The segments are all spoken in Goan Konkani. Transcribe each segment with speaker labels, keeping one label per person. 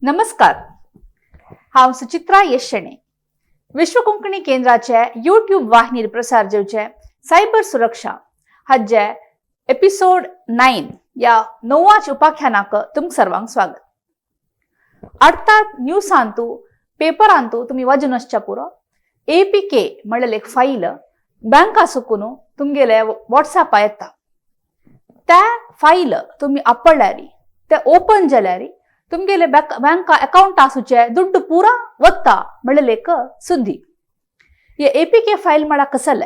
Speaker 1: नमस्कार, हांव सुचित्रा येशणे. विश्व कोंकणी केंद्राचे यूट्यूब वाहिनीर प्रसार जावचे सायबर सुरक्षा हाजे एपिसोड 9 या णवाच उपाख्यानाक तुमकां सर्वांक स्वागत. अर्थात न्यूसांतू पेपरांतू तुमी वाजून आसच्या पुरो, एपीके म्हणलेले एक फायल बँका सुकून तुमगेले वॉट्सॅपा येता. त्या फायल तुमी आपडल्यारी, ते ओपन जाल्यारी तुमगेले बँका अकाउंट आसूचे दुड्ड पुरा वत्ता म्हणलेले एक सुद्दी. हे एपीके फायल म्हळ्यार कसले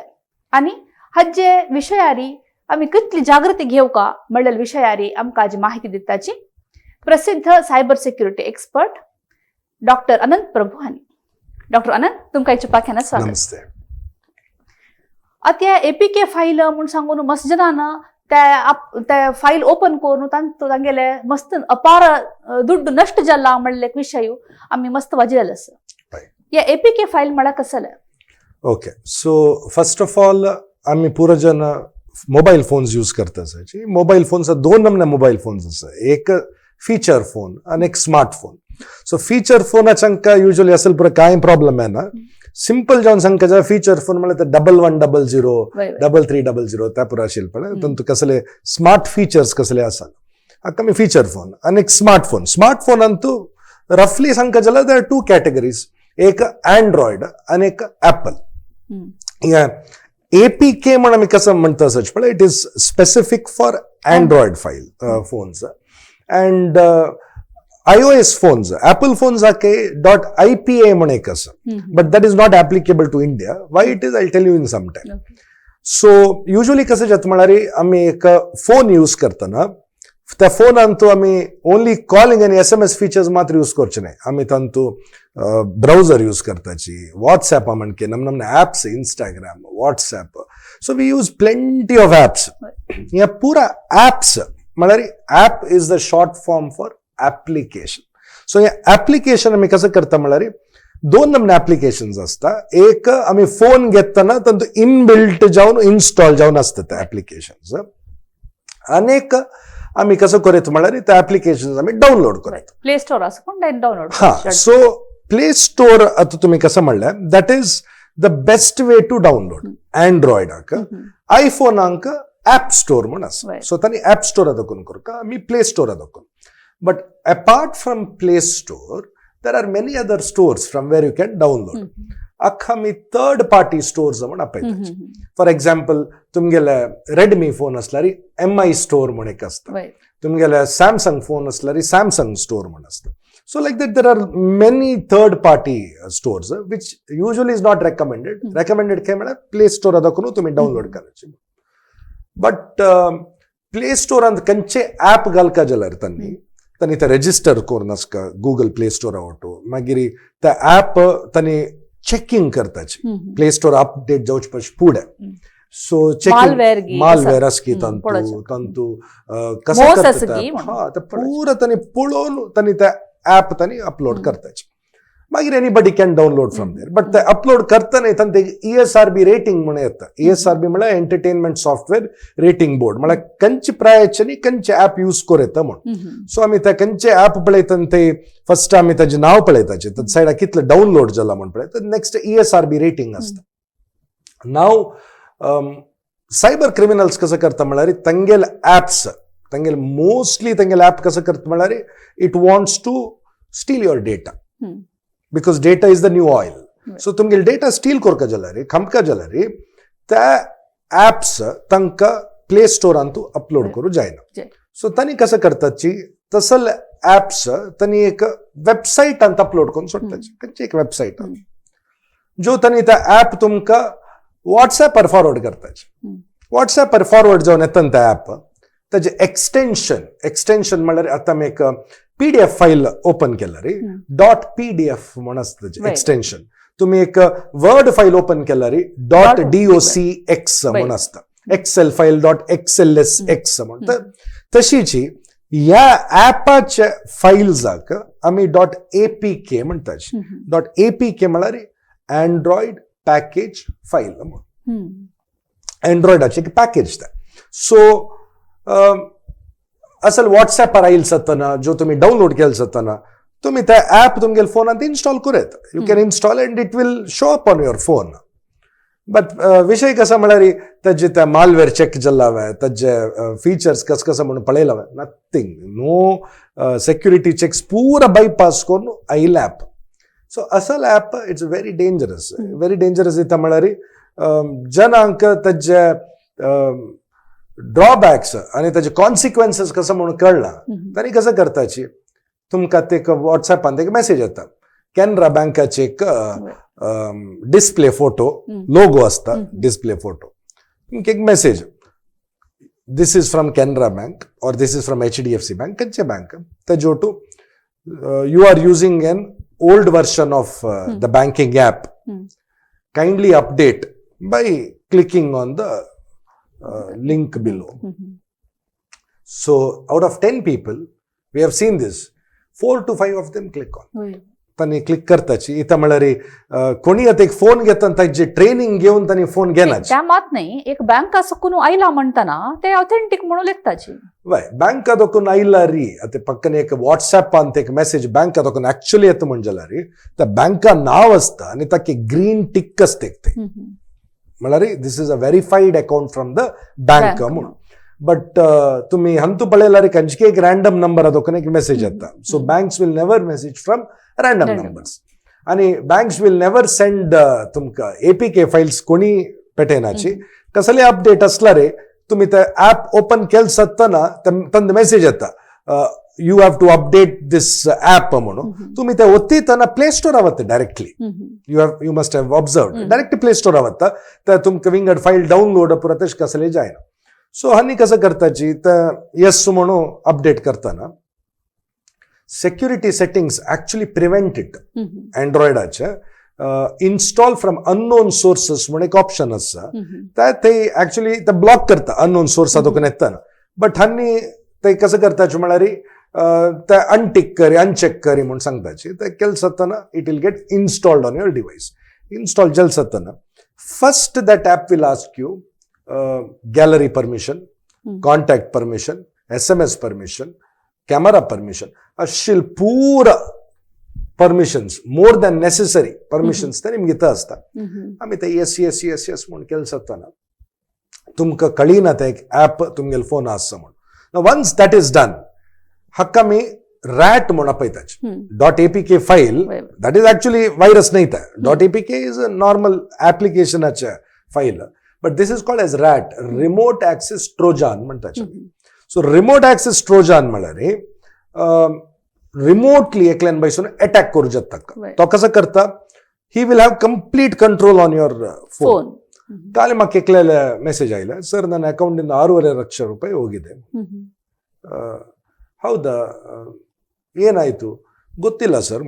Speaker 1: आनी हाजे विशयारी आमी कितली जागृती घेवका म्हणलेले विशयारी आमकां आज माहिती दिताची प्रसिद्ध cyber security expert doctor Anant Prabhu हांणी. डॉक्टर अनंत, तुमकां हेच्या पाख्यानात स्वागत.
Speaker 2: नमस्ते.
Speaker 1: आतां एपीके फायल म्हूण सांगून मस्त जणान ते फायल ओपन करून तांतू तांगेले मस्त अपार दुड्ड नश्ट जाला म्हणले एक विशय आमी मस्त वाजिलेले आसा. हे एपीके फायल म्हळ्यार कसले?
Speaker 2: Okay, so first of all, आमी पुरो जन मोबायल फोन्स यूज करता आसाची. मोबायल फोन्स दोन नमने मोबायल फोन्स आसा, एक फीचर फोन आनी एक स्मार्ट फोन. सो फीचर फोनाच्या युजली असेल पुरो कांय प्रॉब्लम येना. सिंपल जावन सांगता जाल्यार फीचर फोन म्हळ्यार 1100,
Speaker 1: वय वय
Speaker 2: 3300 त्या पुरो आशिल्ले पळय, तातूंत कसले स्मार्ट फीचर्स कसले आसात, हाका आमी फीचर फोन. आनी एक स्मार्ट फोन. स्मार्ट फोनांतू रफली सांगता जाल्यार there are to categories, एक अँड्रॉयड आनी एक ऍपल. एपीके म्हण आमी कसं म्हणटा सच पळय, it is specific for Android file phones and iOS phones. Apple phones Hake dot I P A म्हण एक आसा, but that is not applicable to India. Why it is, I tell you in some time. So usually कसं जाता म्हळ्यार, आमी एक फोन यूज करतना त्या फोनांतू आमी ओनली कॉलिंग आनी एसएमएस फीचर्स मात्र यूज करचे न्हय. आमी तांतू ब्राउजर यूज करताची, वॉट्सॅप म्हणके नम नमने apps, Instagram, WhatsApp, so we use plenty of apps. ह्या पुरा ॲप्स म्हळ्यार app is the short form for application. So हे ॲप्लिकेशन आमी कसं करता म्हळ्यार, दोन नमने ॲप्लिकेशन्स आसता. एक आमी फोन घेतना तांतू इनबिल्ट जावन इन्स्टॉल जावन आसता ते ॲप्लिकेशन्स, आनी एक आमी कसं करीत म्हळ्यार ते ॲप्लिकेशन्स आमी डावनलोड करीत.
Speaker 1: प्ले स्टोर आसा कोण डावनलोड.
Speaker 2: हा, सो प्ले स्टोर आता तुम्ही कसं म्हणलं, that is the best way to download अँड्रॉयडाक. आयफोनांक app store म्हण आसा. सो तांणी ऍप स्टोर दाखोवन करता, आमी प्ले स्टोर दाखोवन. But apart from Play Store, there are many other stores from where you can download. अख्खा आमी थर्ड पार्टी स्टोर्स म्हण आपयता. फॉर एक्झाम्पल, तुमगेले रेडमी फोन असल्यार एम I store म्हण एक आसता. तुमगेले सॅमसंग फोन असल्यार सॅमसंग स्टोर म्हण आसता. So like that, there are many third party stores, which usually is not recommended. Recommended काय म्हळ्यार प्ले स्टोर दाखोवन तुमी डावनलोड करायचे. बट प्ले स्टोरांत खंयचे ऍप घालका जाल्यार तांणी तांणी ते रेजिस्टर करून आसका गुगल प्ले स्टोरा वटो. मागीर ते ऍप तांणी चेकिंग करताची प्ले स्टोर अपडेट जावचे पयलीं फुडें. सो चेकिंग
Speaker 1: मालवेअर गी
Speaker 2: मालवेअर आसकी
Speaker 1: पळोवचें.
Speaker 2: तांतू तांतू कसं
Speaker 1: मोस
Speaker 2: करता
Speaker 1: आसा
Speaker 2: ते
Speaker 1: गी म्हणून.
Speaker 2: हा, ते पुरा तांणी पळोवन तांणी ते ऍप तांणी अपलोड करताचे. मागीर anybody can download from there. But ते अपलोड करतना तांचे ईएसआरबी रेटिंग म्हणून येता. ईएसआरबी म्हळ्यार एंटरटेनमेंट सॉफ्टवेअर रेटिंग बोर्ड, म्हळ्यार खंयचे प्रायचे न्ही खंयचे ऍप यूज करूं येता म्हणून. सो आमी ते खंयचे ऍप पळयता ते फर्स्ट आमी ताजें नांव पळयताचे, ताच्या सायडाक कितले डावनलोड जाला म्हण पळयता, नेक्स्ट ईएसआरबी रेटिंग आसता. नाव सायबर क्रिमिनल्स कसं करता म्हळ्यार, तांगेले ऍप्स, तांगेले मोस्टली तांगेले ऍप कसं करता म्हळ्यार, it wants to steal your data, because data is the new oil. So तुमगेले डेटा स्टील करका जाल्यार, खमका जाल्यार, त्या ऍप्स तांकां प्ले स्टोरांतू अपलोड करूं जायना. सो तांणी कसं करताची, तसले ऍप्स तांणी एक वेबसायटांत अपलोड करून सोडटाची, खंयची एक वेबसायट, जो तांणी त्या ऍप तुमकां वॉट्सॅपार फॉरवर्ड करताची. वॉट्सॅपार फॉरवर्ड जावन येता त्या ऍप ताजे एक्सटेन्शन. एक्सटेन्शन म्हणल्यार आतां आमी एक पीडीएफ फायल ओपन केला रे, डॉट पीडीएफ म्हण आसता ताजें एक्सटेन्शन. तुमी एक वर्ड फायल ओपन केला रे, डॉट डीओसी एक्स म्हण आसता, Excel file dot XLSX म्हण. तर तशीची ह्या ऍपाच्या फायल्साक आमी डॉट एपीके म्हणटाची. डॉट एपीके म्हळ्यार अँड्रॉयड पॅकेज फायल म्हण. अँड्रॉयडाचे एक पॅकेज ते. सो असल वॉट्सॅपार आयल जातना, जो तुमी डावनलोड केले जातना, तुम्ही ते ॲप तुमगेले फोनांत इन्स्टॉल करूं येता. You can install and it will show up on your phone. But विषय कसा म्हळ्यार ताजे ते मालवेअर चेक जाल्लावे, ताजे फीचर्स कस कसं म्हणून पळयलावे, नथींग, नो सेक्युरिटी चेक्स, पुरा बायपास करून आयिल्लें ॲप. सो असल app it's very dangerous. Very dangerous दिता म्हळ्यार जनांक ताजे ड्रॉबॅक्स आनी ताजे कॉन्सिक्वेन्सीस कसं म्हणून कळना. तांणी कसं करताची, तुमकां ते वॉट्सॅपान एक मॅसेज येता, कॅनरा बँकाचे एक डिस्प्ले फोटो, लोगो असता. डिस्प्ले फोटो, तुमकां एक message, "This is from Canara Bank" or "This is from HDFC Bank", खंयचे बँक तेजे ओटू, "You are using an old version of the banking app. Kindly update by clicking on the link below." So out of 10 people, we have seen this, 4 to 5 of them click on. तांणी क्लिक करताची. इथं म्हळ्यार कोणी आतां एक फोन घेता, ताजे ट्रेनिंग घेवन तांणी फोन घेनाची.
Speaker 1: त्या मात नाही, एक बँका सकून आयला म्हणताना ते ऑथेंटिक म्हणून लेखताची.
Speaker 2: वय, बँका दोकून आयला री, आतां पक्कन एक वॉट्सॅपान एक मेसेज बँका दोकून ऍक्च्युली येता म्हण जाल्यार त्या बँका नांव आसता आनी ताका ग्रीन टिक आसता एक ते, म्हळ्यार this is a verified account from the bank म्हणून. बट तुम्ही हंतू पळयल्यार खंयचे एक रॅन्डम नंबर दोकून एक मेसेज येता. So banks will never message from random
Speaker 1: Random.
Speaker 2: Numbers आणि बँक्स will never send तुमकां एपीके फायल्स कोणी पेटयनाची. कसले अपडेट असला रे, तुम्ही ते ऍप ओपन केलं सत्ताना तंद मेसेज येता, "You have to update this app" म्हणून. तुम्ही ते ಒತ್ತಿತನ प्ले स्टोर वता directly. You must have observe, direct Play Store वता, तर तुमकां विंगड फायल डाउनलोड पुरा तशें कसले जायना. सो हांनी कसं करताची, तर येस म्हणून अपडेट करताना security settings actually prevent it. अँड्रॉयडाचे install from unknown sources म्हणून एक ऑप्शन आसा, ते ते ऍक्च्युली ते ब्लॉक करता अननोन सोर्सा दोकून येताना. बट हांनी ते कसं करताचे म्हळ्यार ते अनटिक करी, अनचेक करी म्हणून सांगताची. ते केलं जाताना it will get installed on your device. Install जाल जाताना first that app will ask you gallery permission, contact permission, SMS permission, camera permission, अशील पूरा permissions, more than necessary permissions ते निमगे इथं असतात. आम्ही ते येस येस येस येस म्हणून केलं जाताना तुमकां कळिना ते एक ॲप तुमगेले फोन आसा म्हणून. वन्स that is done, हाका आमी रॅट म्हूण आपयताची, dot APK file. That is actually virus नाही. Dot APK is a normal ऍप्लिकेशनाचे file, but this is called as RAT, remote access Trojan म्हणटाचे. So remote access Trojan म्हळ्यार रिमोटली एकल्यान बैसून अटॅक करू शकता. तो कसं करता, he will have complete control on your phone.
Speaker 1: Phone.
Speaker 2: काल म्हाका एकल्याले मेसेज ಆಯ್ಲ, "ಸರ್, ನನ್ನ ಅಕೌಂಟಿಂದ 6.5 ಲಕ್ಷ ರೂಪಾಯಿ ಹೋಗಿದೆ." ಹೌದಾ, ಏನಾಯ್ತು? ಗೊತ್ತಿಲ್ಲ ಸರ್.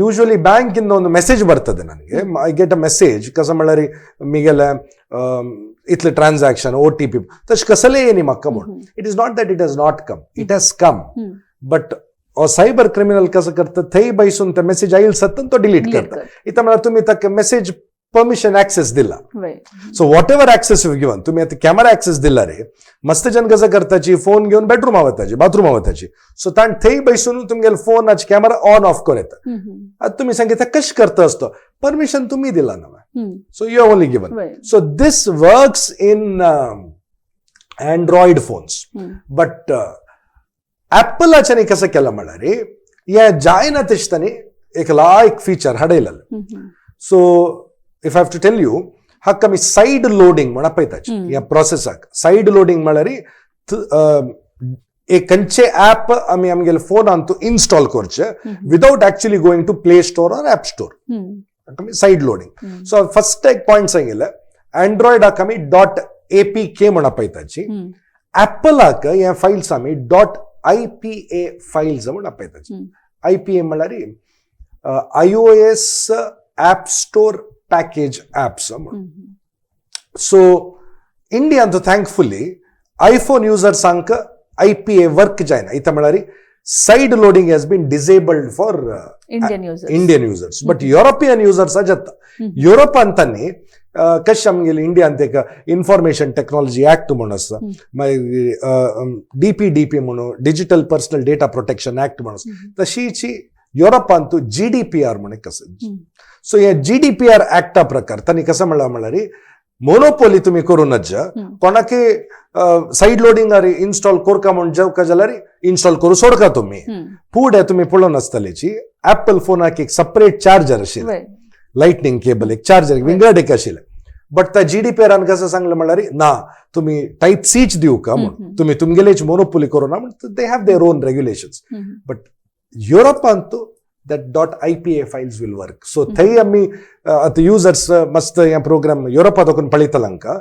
Speaker 2: ಯೂಶುವಲಿ ಬ್ಯಾಂಕಿಂದ ಒಂದು ಮೆಸೇಜ್ ಬರ್ತದೆ ನನಗೆ. I get a message, कसं म्हळ्यार मिगेले इतले ट्रान्झॅक्शन, ओटीपी, तशें कसलें येनी म्हाका म्हणून. It is not that it has not come, it has come, but cyber criminal कसं करता, थंय बैसून ते मेसेज आईल सत्तन तो डिलीट करता. इथं म्हळ्यार तुम्ही ताका मेसेज परमिशन ऍक्सेस दिला. So whatever access you given, तुम्ही आता कॅमेरा ऍक्सेस दिला रे, मस्त जन कसं करताची, फोन घेऊन बेडरूमा वताची, बाथरूमा वताची. सो ताण थंय बैसून तुमगेले फोनाचे कॅमेरा ऑन ऑफ कर येता. आता तुम्ही सांगितलं कश करता असतो, परमिशन तुम्ही दिला ना. So you only given. So this works in Android phones, but ऍपलाच्यानी कसं केलं म्हळ्यार हे जायना तशें तांणी एक लायक feature हाडयलें. So if have to tell you, हाका आमी सायड लोडिंग म्हण आपयताची. ह्या प्रोसेसाक सायड लोडिंग म्हळ्यार एक खंयचे ऍप आमी आमगेले फोनान तूं इन्स्टॉल करचे without actually going to Play Store or App Store, आमी सायड लोडिंग. सो फर्स्ट एक पॉयंट सांगिल्लें, अँड्रॉयडाक आमी डॉट एपीके म्हण आपयताची, ऍपलाक हे फायल्स आमी डॉट आयपीए फायल्स म्हण आपयताची. आयपीए म्हळ्यार iOS App Store package apps म्हणून. सो इंडियांत थँकफुली आयफोन युजर्सांक आयपीए वर्क जायना. इथं म्हळ्यार side loading has been disabled for
Speaker 1: Indian user.
Speaker 2: Indian users, but European users जाता. युरोपान तांणी कशें आमगेले इंडियांत एक इन्फॉर्मेशन टेक्नॉलॉजी ऍक्ट म्हणून आसा, मागीर डीपीडीपी म्हणून, Digital Personal Data Protection Act म्हणून आसा, तशीची युरोपांतू जीडीपीआर म्हण एक आसा. सो हे जीडीपीआर ऍक्टा प्रकार तांणी कसं म्हणलां म्हळ्यार मोनोपोली तुमी करूं नज. कोणाकी सायड लोडिंग इन्स्टॉल करका म्हूण जेवका जाल्यार इन्स्टॉल करू सोडका तुमी. फुडें तुमी पळोवन आसतलेची, ऍपल फोनाक एक सपरेट चार्जर आशिल्लें, लायटनिंग केबल एक चार्जर विंगड एक आशिल्लें. बट त्या जीडीपीआरान कसं सांगलें म्हणल्यार ना, तुमी टायप सीच दिवका म्हूण, तुमी तुमगेलेच मोनोपोली करू ना म्हूण. They have their own regulations. युरोपांत that dot IPA files will work. So थंय आमी आतां युजर्स मस्त हे प्रोग्राम युरोपा दाखोवन पळयतले हांकां.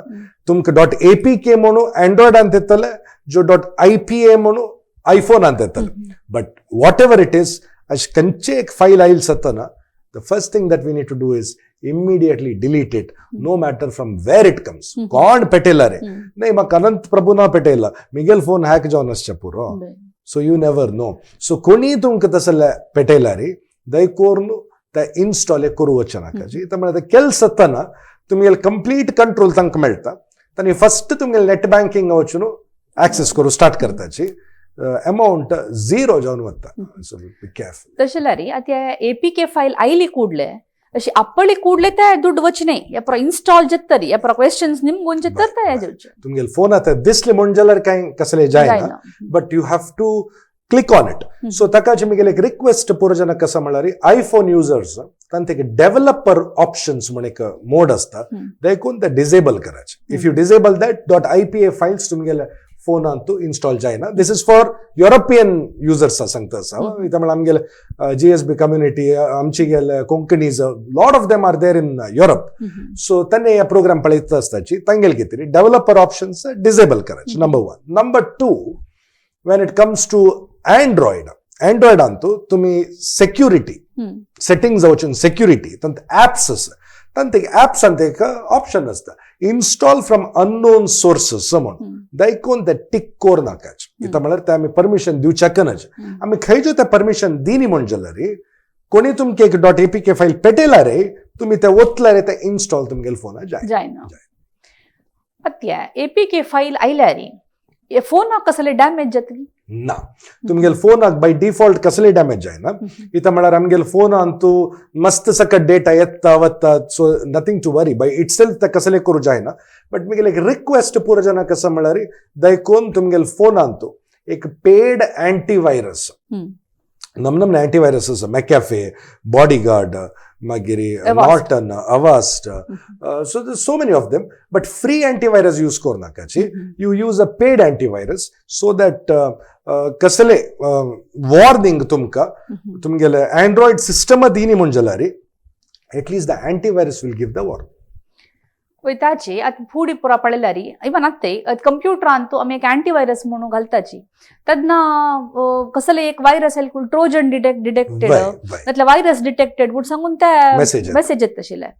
Speaker 2: तुमकां डॉट एपीके म्हणून अँड्रॉयडांत येतले, जो डॉट आयपीए म्हणून आयफोनांत येतले. But whatever it is, अशें खंयचे एक फायल आयल जातना the first thing that we need to do is immediately delete it, no matter from where it comes. कोण पेटयला रे, नाही म्हाका अनंत प्रभू ना पेटयला, मिगेल फोन हॅक जावन आसचे पुरो. So you never know. So कोणी तुमकां तसले पेटयला रे, दयकोरून ते इन्स्टॉल करू वचनाका. त्या म्हळ्यार ते केल जातना तुमगेले कंप्लीट कंट्रोल तांकां मेळटा आनी फस्ट तुमगेले नेट बँकिंग वचून ऍक्सेस करूं स्टार्ट करताची, अमाउंट झिरो जावन वता. So be careful.
Speaker 1: तशें जाल्यार आतां एपीके फायल आयली ಕೂಡ್ಲೆ, अशी आपली ಕೂಡ್ಲೆ ते ದುಡ್ಡು वचने ಎಪರ ಇನ್ಸ್ಟಾಲ್ ಜತ್ತರಿ ಎಪರ ಕ್ವೆಶನ್ಸ್ ನಿಮ್ಗೆ ಒಂಜಿ ತರ್ತಾ ಜೊಚ್ಚು.
Speaker 2: तुमगेले फोन आतां दिसले म्हूण जाल्यार कांय कसले जायना, but you have to click on it. So ताका मिगेले एक रिक्वेस्ट पुरो कसं म्हळ्यार आयफोन युजर्स तांचे एक डेव्हलपर ऑप्शन्स म्हण एक मोड आसता, देखून ते डिसेबल करायचे. If you disable that, dot IPA files तुमगेले फोनांतू इन्स्टॉल जायना. This is for European users सांगता आसा. इथं म्हळ्यार आमगेले जीएसबी कम्युनिटी, आमची गेले Konkanis, lot of them are there in Europe. So तांणी हे प्रोग्राम पळयता आसताची, तांगेले कितें डेव्हलपर ऑप्शन्स डिसेबल करायचे, number one. Number two, when it comes to Android, अँड्रॉयडांतू तुमी सेक्युरिटी सेटिंग्स वचून सेक्युरिटी, तांत ऍप्स आसा, तांत एक ऍप्सांत एक ऑप्शन आसता इन्स्टॉल फ्रॉम अननोन सोर्सेस म्हणून. देखून ते टिक कर नाकाच. इथं म्हळ्यार ते आमी परमिशन दिवच्याक नज. आमी खंय ते परमिशन दिनी म्हण जाल्यार कोणी तुमकां एक डॉट एपीके फायल पेटयला रे, तुमी ते ओतले रे, ते इन्स्टॉल तुमगेले फोनार जाय.
Speaker 1: जायना. ಅತ್ಯ ಎಪಿಕೆ ಫೈಲ್ आयल्यार फोनाक कसले डॅमेज जातली?
Speaker 2: ना, तुमगेले फोनाक बाय डिफॉल्ट कसले डॅमेज जायना. इथं म्हळ्यार आमगेले फोनांतू मस्त सकट डेटा येता वता, so nothing to worry. By itself ते कसले करूं जायना. बट मिगेले एक रिक्वेस्ट पुरो जाणा कसं म्हळ्यार देखून तुमगेले फोनांतू एक पेड अँटीव्हायरस, नम नम अँटीव्हायरस आसा, मॅकॅफे, बॉडीगार्ड, मागीर Norton, Avast, so so many of them. But free antivirus use करू नाकाची. You use a paid antivirus so that कसले वॉर्निंग तुमकां तुमगेले अँड्रॉयड सिस्टम दिनी म्हण जाल्यार at least the antivirus will give the warning.
Speaker 1: वयताची आतां फुडें पुरा पळयल्यार इवन आत्ते कंप्युटर अंतू आमी एक अँटीव्हायरस म्हणून घालताची, तेन्ना कसले एक व्हायरस आयले, ट्रोजन डिटेक्टेड, म्हटल्यार व्हायरस डिटेक्टेड म्हूण सांगून ते
Speaker 2: मेसेज.
Speaker 1: मेसेज येता आशिल्ले.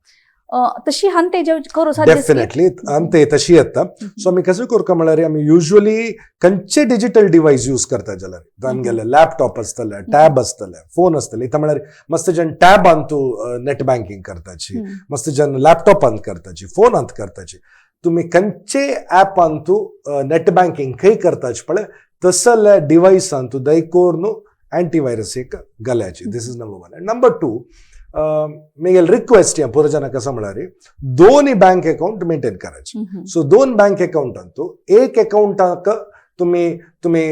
Speaker 1: तशी हांते जे करूं साध्य?
Speaker 2: डेफिनेटली, आनी तशी येता. सो आमी कसं करता म्हळ्यार आमी युजली खंयचे डिजिटल डिवायस यूज करता जाल्यार, आमगेले लॅपटॉप आसतले, टॅब आसतले, फोन आसतले. इथं म्हळ्यार मस्त जण टॅबान तूं नेट बँकिंग करताची, मस्त जण लॅपटॉपान करताची, फोनांत करताची. तुमी खंयचे ऍपान तूं नेट बँकिंग खंय करताची पळय, तसले डिवायसान तूं दय करून अँटीव्हायरस एक घाल्याची. This is number one. And number two, Miguel request या पुरो कसं म्हळ्यार दोन्ही बँक अकाउंट मेंटेन करायचे. सो दोन बँक अकाउंटांतू एक अकाउंटाक तुम्ही तुम्ही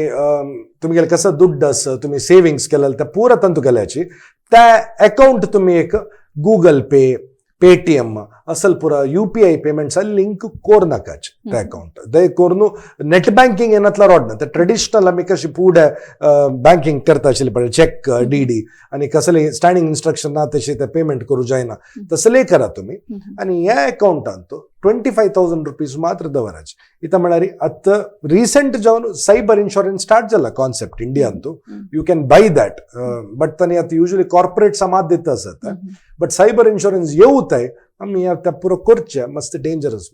Speaker 2: तुमगेले कसं दुड्ड आसा, तुम्ही सेविंग्स केलेलं ते पुरा तांतू घाल्याची. त्या अकाउंट तुम्ही एक गुगल पे, पेटीएम असल पुरा युपीआय पेमेंट्स लिंक कोर नाकाच. त्या अकाउंट दय करून नेट बँकिंग येनातला रोडना. ते ट्रेडिशनल आमी कशी फुडें बँकिंग करता आशिल्ली पळय, चेक, डीडी आनी कसले स्टँडिंग इन्स्ट्रक्शन ना, तशी ते पेमेंट करूं जायना, तसले करा तुम्ही. आनी ह्या अकाउंटांत ₹25,000 मात्र दवराचे. इथं म्हळ्यार आतां रिसेंट जावन सायबर इन्शुरन्स स्टार्ट जाला concept इंडियांतू. You can buy that, but तांणी आतां युजली कॉर्पोरेट मात दिता आसता. बट सायबर इन्शुरन्स येवताय, आमी आतां पुरो करचें, मस्त डेंजरस.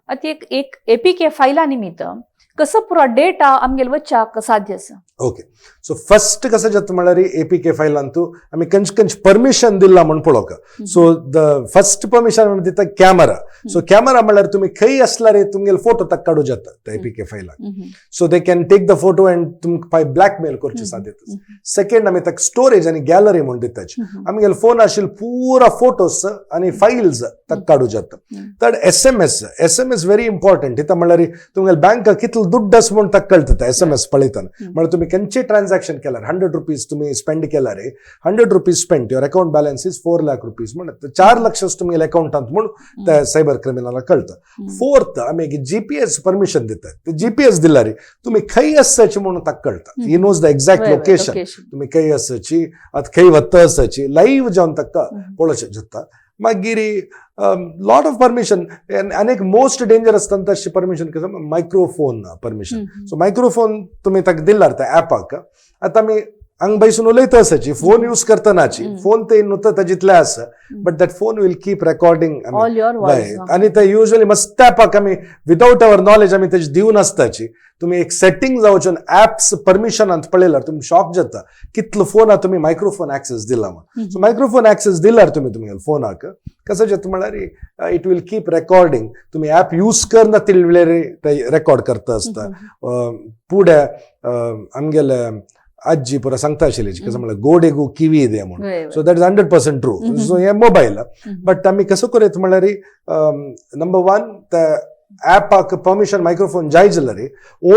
Speaker 1: आतां एक एक एपीके फायला निमित्त कसो पुरो डेटा आमगेले वच्चाक साध्य आसा?
Speaker 2: ओके, सो फर्स्ट कसं जाता म्हळ्यार एपीके फायल अंतू आमी खंयचे खंयचे परमिशन दिला म्हूण पळोवंक. सो the first permission आमी दिता कॅमेरा. सो कॅमेरा म्हळ्यार तुमी खंय आसल्यार तुमगेले फोटो ताका काडू जाता त्या एपीके फायलाक. So they can take the photo and तुमकां ब्लॅकमेल करचे साध्यता. सेकंड, आमी ताका स्टोरेज आनी गॅलरी म्हूण दिताची. आमगेले फोन आशिल्ले पुरा फोटोज आनी फायल्स ताका काडू जाता. Third, SMS. SMS very important. इथं म्हळ्यार तुमगेले बँक कितलो दुड्ड आसा म्हूण ताका कळटा एसएमएस पळयतना. म्हळ्यार तुमी खंयचे ट्रान्झॅक्शन केल्यार, ₹100 तुमी स्पेंड केल्यार, ₹100 spend, your account balance is ₹4 lakh म्हण, 4 लक्ष तुमगेले अकाउंटांत म्हूण त्या सायबर क्रिमिनलाक कळटा. फोर्थ, आमी जीपीएस परमिशन दितात. ते जीपीएस दिल्यार तुमी खंय आसाची म्हणून ताका कळटा. He knows the exact location, तुमी खंय आसाची, आतां खंय वता आसाची, लायव्ह जावन ताका पळोवचें जाता. मागीर लॉट ऑफ परमिशन. आनी एक मोस्ट डेंजरस तशें परमिशन कसं, मायक्रोफोन परमिशन. सो मायक्रोफोन तुमी ताका दिल्यार त्या ऍपाक, आतां आमी हांगा बैसून उलयता आसाची, फोन यूज करतनाची, फोन ते नुता ताजितले आसा, but that phone will keep recording
Speaker 1: all your voice.
Speaker 2: आनी ते युजली मस्त ऍपाक आमी विदाउट our knowledge आमी तेजे दिवन आसताची. तुमी एक सेटींग जावचें ऍप्स परमिशनांत पळयल्यार तुमी शॉक जाता कितलो फोनाक तुमी मायक्रोफोन ऍक्सेस दिला म्हूण. सो मायक्रोफोन ऍक्सेस दिल्यार तुमी तुमगेले फोनाक कसं जाता म्हळ्यार it will keep recording. तुमी ऍप यूज करना तितले वेळार ते रेकॉर्ड करता आसता. पुढे आमगेले आजी पुरा सांगता आशिल्ली, कसं म्हळ्यार गोडेगू किवी दे म्हणून. So that is 100% true. So हे मोबायल, बट आमी कसं करूं म्हळ्यार, नंबर वन, त्या ऍपाक परमिशन मायक्रोफोन जाय जाल्यार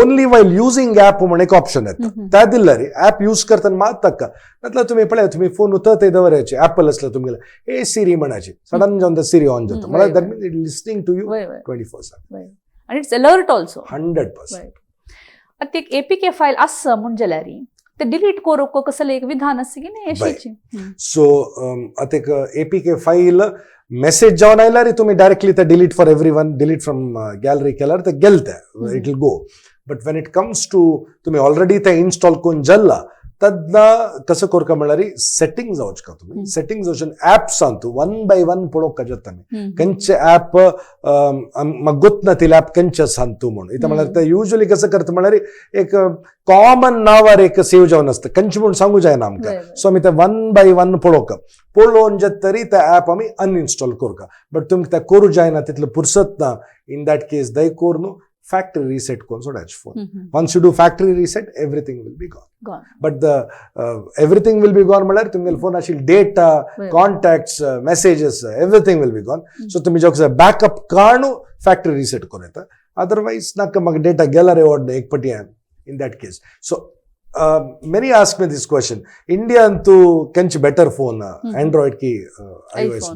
Speaker 2: ओनली वायल युजींग ऍप म्हण एक ऑप्शन येता. त्या दिल्यार ऍप यूज करतना मात ताका. नातल्यार तुमी पळय, तुमी फोन उतर दवरायचे, ऍपल असलं तुमगेले, हे सिरी म्हणायची, सडन जावन सिरी ऑन जाता. म्हळ्यार that means it listening to you 24/7.
Speaker 1: आणि it's alert also.
Speaker 2: 100%.
Speaker 1: आतां एक एपीके फायल आसा म्हूण जाल्यार ते डिलीट करूंक कसलें एक विधान आसा की न्ही अशीची?
Speaker 2: सो आतां एक एपीके फायल मेसेज जावन आयल्यार तुमी डायरेक्टली ते delete for everyone, delete from gallery केल्यार ते गेल ते, it will go. But when it comes to तुमी ऑलरेडी ते इन्स्टॉल करून जाल्ला, तेन्ना कसं करका म्हळ्यार सेटिंग जावच का तुमी, सेटिंग वचून ऍप्स तूं वन बाय वन पळोवंक जाता आमी खंयचे ऍप म्हाका गोत ना ऍप खंयचे सांगतू म्हणून. इथं म्हळ्यार ते युजली कसं करता म्हळ्यार एक कॉमन नांवार एक सेव जावन आसता, खंयचे म्हूण सांगू जायना आमकां. सो आमी ते वन बाय वन पळोवंक, पळोवन जे तरी ते ऍप आमी अनइन्स्टॉल करका. बट तुमकां ते करूं जायना, तितलें पुरसत ना, इन that case दय करून फॅक्टरी रिसेट करून सोडायचे phone. Once you do factory reset, everything will be gone.
Speaker 1: Gone.
Speaker 2: But the everything will be gone म्हळ्यार तुमगेले फोन आशिल्ले data, contacts, messages, everything will be gone. So तुमी जेव्हा बॅकअप काडून फॅक्टरी रिसेट करूं येता. अदरवायज नाका, म्हाका डेटा गेला रे ओडना एक पटी. In that case, so many ask me this question, Indian तू कंच बेटर फोन, अँड्रॉइड की iOS?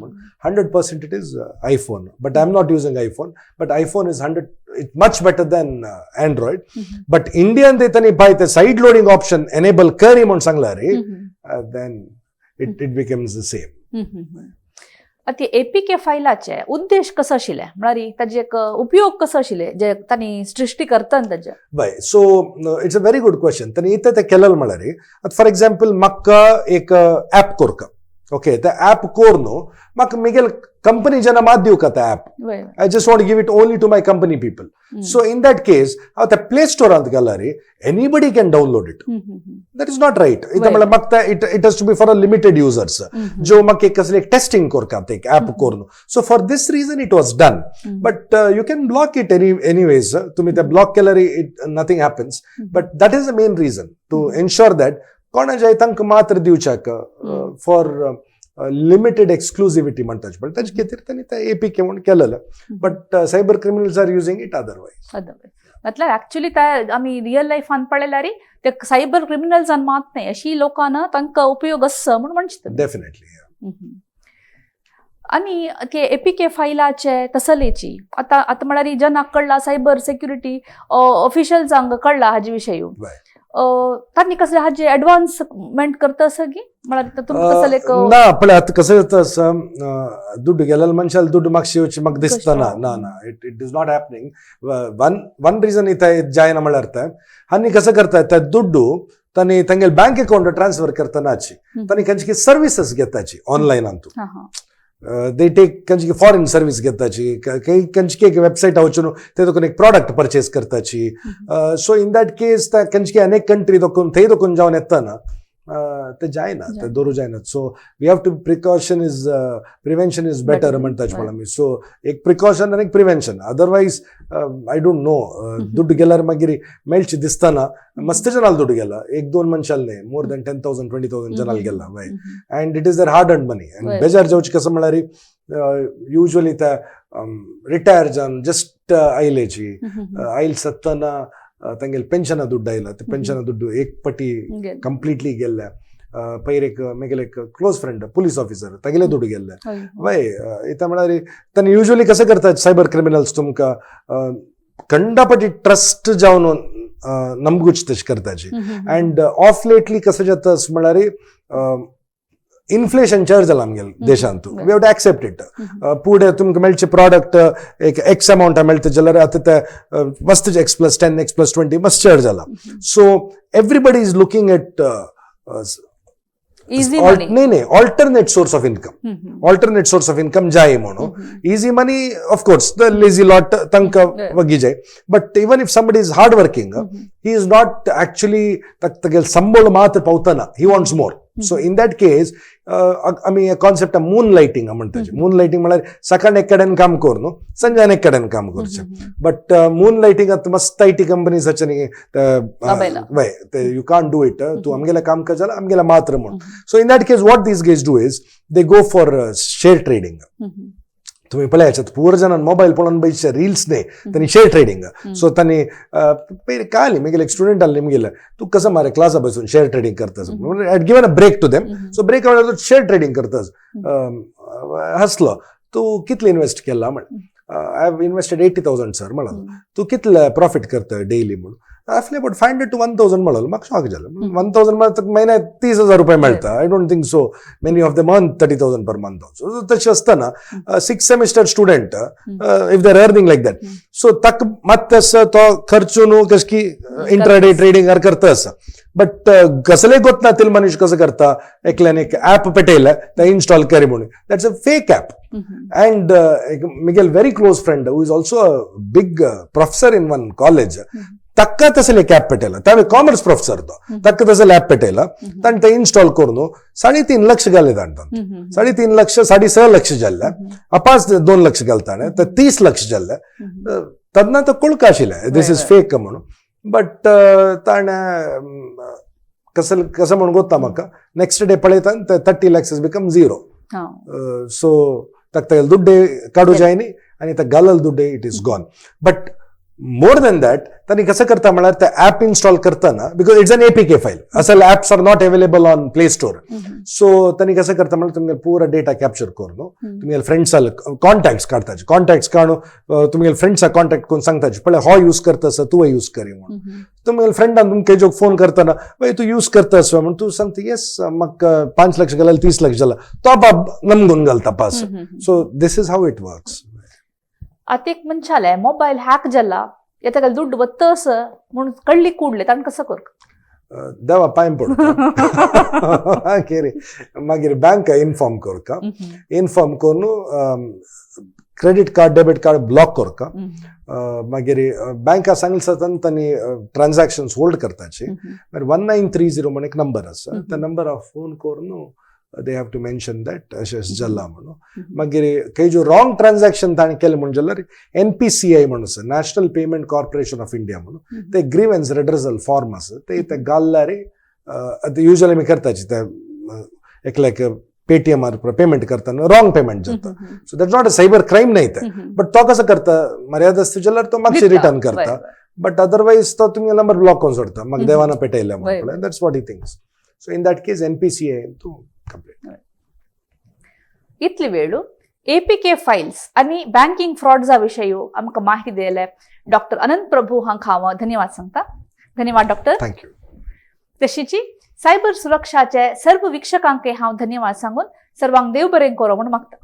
Speaker 2: 100% it is iPhone, but I'm not using iPhone. But iPhone is 100, it's much better than Android. But Indian ते पाय ते साइड लोडिंग ऑप्शन एनेबल करी म्हणून सांगला रे, then it becomes the same.
Speaker 1: आतां एपीके फायलाचे उद्देश कसो आशिल्ले, म्हळ्यार ताजे एक उपयोग कसो आशिल्ले जे तांणी सृश्टी करतना ताजे?
Speaker 2: बाय, so it's a very good question. तांणी इथं ते केलेलं म्हळ्यार, आतां फॉर एक्झाम्पल म्हाका एक ऍप करका, ओके, ते ऍप कोर न्हू, म्हाका मिगेल कंपनी जेन्ना मात दिवका ते app, I just want give it only to my company people. So in that case हांव त्या प्ले स्टोरांत गेल्यार anybody can download it. That is not right. इथं म्हळ्यार म्हाका it has to be for a limited users, जो म्हाका एक कसले एक टेस्टिंग करता एक ऍप करून. So for this reason it was done. But you can block it anyways. तुम्ही ते ब्लॉक केल्यार it nothing happens. But that is the main reason, to ensure that कोणा जाय तांकां मात्र दिवच्याक, फॉर लिमिटेड एक्सक्लुझिव्हिटी म्हणटात पण ताजे खातीर तांणी ते एपीके म्हणून केलेलं. But cyber criminals are using it otherwise.
Speaker 1: म्हटल्यार ऍक्च्युली ते आमी रियल लायफान पळयल्यार ते सायबर क्रिमिनल्सान मात न्हय, अशी लोकांना तांकां उपयोग आसा म्हूण म्हणचे.
Speaker 2: डेफिनेटली.
Speaker 1: आनी ते एपीके फायलाचे तसलेची आतां आतां म्हळ्यार जनाक कळ्ळा, सायबर सेक्युरिटी ऑफिशियल्सांक कळ्ळा हाजे विशय, तांणी कसले हाजे एडवान्समेंट करता आसा की म्हळ्यार तुमकां कसले एक
Speaker 2: ना, पळय आतां कसं जाता आसा, दुड्ड गेलेल्या मनशाल दुड्ड मागशी येवची म्हाका दिसता ना. ना ना, it is not happening. One reason इथं जायना म्हळ्यार ते आनी कसं करतात, ते दुड्डू तांणी तांगेले बँक अकाउंट ट्रान्सफर करतनाची तांणी खंयची सर्विसीस घेताची ऑनलायन अंतू.
Speaker 1: हा हा
Speaker 2: They take खंयची फॉरेन सर्वीस घेताची, खंयची एक वेबसायट वचून ते दोकून एक प्रॉडक्ट परचेस करताची. सो इन that case खंयची अनेक कंट्री दोकून थंय दोकून जावन येतना ते जायना, ते दवरू जायना. So we have to precaution is prevention is better म्हणटाच म्हण आमी. सो एक प्रिकॉशन आनी एक prevention, otherwise I don't know. दुड्ड गेल्यार मागीर मेळचे दिसतना. मस्त जनाल दुड्ड गेला, एक दोन मनशाल न्ही, more than 10,000, 20,000 जनाल गेला वय, and it is their hard earned money. And बेजार जावचे कसं म्हळ्यार युजली ते रिटायर जावन जस्ट आयलेची आयल सत्ताना तांगेले पेन्शना दुड्ड आयला, ते पेन्शना दुड्ड एक पटी कंप्लिटली गेल्ले. पयर एक मेगेले एक क्लोज फ्रेंड पुलीस ऑफिसर, तागेले दुड्ड गेल्ले वय. इता म्हळ्यार तांणी युजली कसं करतात सायबर क्रिमिनल्स, तुमकां कंडापटी ट्रस्ट जावन नमगूच तशें करताची. अँड ऑफ लेटली कसं जाता म्हळ्यार इन्फ्लेशन चड जाला आमगेले देशांत, we have to accept it. पुढे तुमकां मेळचे प्रॉडक्ट एक एक्स अमावंट मेळटा जाल्यार आतां ते मस्त x plus 10, x plus 20 मस्त चड जाला. So everybody is looking at
Speaker 1: easy money.
Speaker 2: नाही नाही, alternate source of income, alternate source of income जाय म्हणून. Easy money, of course, the lazy lot तांकां वगी जाय, but even if somebody is hard working, he is not actually तागेले संबळ मात्र पावतना, he wants more. So in that case आमी कॉन्सेप्ट मून लायटींग म्हणटाचे. मून लायटींग म्हळ्यार सकाळ एक कडेन काम कर न्हू, संजान एक कडेन काम करचें. बट मून लायटींग आतां मस्त I T companies न्ही.
Speaker 1: अबेला.
Speaker 2: वय, ते you can't do it. तूं आमगेलें काम कर जाल्यार आमगेलें मात्र म्हूण. So in that case, what these guys do is they go for share trading. तुम्ही पळयात, पूर जाणां मोबायल पळोवन बैसचे रिल्स न्ही, तांणी शेअर ट्रेडिंग. सो तांणी पयर काय आली मेगेले एक स्टुडंट आसले म्हगेले, तूं कसं मारे क्लासा बसून शेअर ट्रेडिंग करता? I given a break to them. So break share trading करतास. हसलो, तूं कितले इन्वेस्ट केला म्हण. I have invested 80,000, sir म्हणलो. तूं कितले प्रॉफिट करता डेली म्हणून. Roughly about 500 to 1,000 म्हणलो. म्हाका शॉक जालें. 1,000 म्हळ्यार म्हयन्याक 30,000 रुपये मेळटा. I don't think so many of them earn 30,000 per month also. तशें आसतना six semester student, if they are earning like that, so ताका मात तसो तो खर्च न्हू कश की इंट्राडे ट्रेडिंग करता आसा. बट कसले गोत ना तील मनीस कसो करता, एकल्यान एक ऍप पेटयलें, तें इन्स्टॉल करी म्हणून. That's a fake app. And Miguel very close friend, who is also a big professor in one college, तक्का तसले एक ऍप पेटयला. त्यावेळी कॉमर्स प्रोफेसर तो, तक्का तसले ऍप पेटयला. ताणें ते इन्स्टॉल करून 3.5 लक्ष घाले ताणें. 3.5 लक्ष, 6.5 लक्ष जाल्ले. अपास 2 लक्ष घालता तर 30 लक्ष जाल्ले. तेन्ना तो कळका आशिल्लें this is fake म्हणून. बट ताणें कसं कसं म्हणून गोत्ता म्हाका, नेक्स्ट डे पळयता 30 lakhs is become zero. So ताका तागेले दुड्डे काडू जाय न्ही आनी ते घालल दुड्डे it is gone. But more than that, तांणी कसं करता म्हळ्यार ते ऍप इन्स्टॉल करतना, because it's an APK file, असल apps are not available on Play Store. So तांणी कसं करता म्हळ्यार तुमगे पुरा डेटा कॅप्चर करून तुमगे फ्रेंड्सा कॉन्टॅक्ट्स काडताचे. कॉन्टॅक्ट्स काडून तुमगे फ्रेंड्सा कॉन्टॅक्ट करून सांगताचे, पळय हो यूज करता आसा, तूं यूज करी म्हणून. तुमगे फ्रेंडान तुमकां जो फोन करतना, बाय तूं यूज करता आसा म्हणून, तूं सांगता येस, म्हाका 5 लक्ष घाल्यार 30 लक्ष जाला. तो बाब नमगून घालता pass. So this is how it works.
Speaker 1: आतां एक मनशाले मोबायल हॅक जाला, या ताका दुड्ड वत्तस म्हणून कळ्ळी ಕೂಡ್ಲೆ ताणें कसं कर?
Speaker 2: देवा पांय पडटा, मागीर मागीर बँक इन्फॉर्म करका. इन्फॉर्म करून credit card, debit card block करका. मागीर बँका सांगले जाता तांणी ट्रान्झॅक्शन्स होल्ड करताची. मागीर 1930 म्हणून एक नंबर आसा. त्या नंबरार फोन करून they have to mention that अशें अशें जाला म्हणून. मागीर खंय जो रॉंग ट्रान्झॅक्शन ताणें केलें म्हणून जाल्यार एनपीसीआय म्हणून आसा, National Payment Corporation of India म्हणून, ते ग्रीवन्स रेड्रेसल फॉर्म आसा. ते ते घालल्यार, आतां युजली आमी करताची, ते एकल्याक पेटीएमार पेमेंट करतना रॉंग पेमेंट जाता. So that not a cyber crime न्हय ते, बट तो कसो करता, मर्यादा आसता जाल्यार तो मातशी रिटर्न करता, बट अदरवायज तो तुमगे नंबर ब्लॉक करून सोडता, म्हाका देवाना पेटयल्या म्हणून. That's what he thinks. So in that case NPCI तूं कंप्लेंट.
Speaker 1: इतली वेळ एपीके फायल्स आणि बँकिंग फ्रॉडचा विषय आमकां माहिती दिले डॉक्टर अनंत प्रभू हांकां हांव धन्यवाद सांगता. धन्यवाद doctor.
Speaker 2: Thank you.
Speaker 1: तशीची सायबर सुरक्षाचे सर्व वीक्षकांक हांव धन्यवाद सांगून सर्वांक देव बरें करो म्हूण मागता.